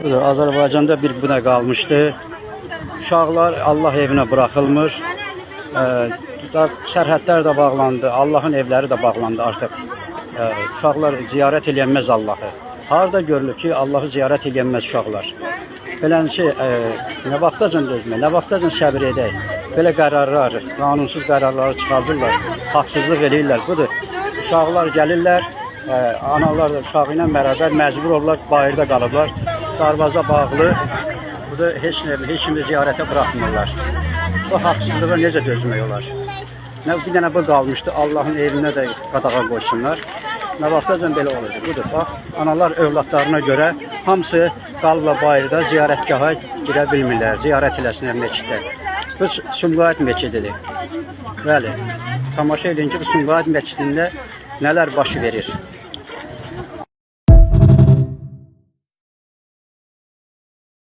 Budur, Azərbaycanda bir buna qalmışdı. Uşaqlar Allah evinə buraxılmır. Sərhədlər də bağlandı, Allahın evləri də bağlandı artıq. Uşaqlar ziyarət eləyənməz Allahı. Harda görülür ki, Allahı ziyarət eləyənməz uşaqlar. Beləncə, nə vaxtacan dözmək, nə vaxtacan səbir edək. Belə qərarlar, qanunsuz qərarları çıxardırlar, haqsızlıq eləyirlər. Budur, uşaqlar gəlirlər, analar da uşağı ilə bərabər məcbur olurlar, bayırda qalıblar. Darvaza bağlı, bu da heç kimi ziyarətə buraxmırlar. Bu haqsızlığa necə dözmək olar? Nə bir dənə bu qalmışdı, Allahın evinə də qadağa qoysunlar. Nə vaxtacan belə olacaq? Budur, bax, analar övladlarına görə hamısı qalıblar bayırda, ziyarətgaha girə bilmirlər, ziyarət eləsinlər meçiddə. Bu Sumqayıt meçididir. Bəli, tamaşa edin ki, bu Sumqayıt meçidində nələr baş verir.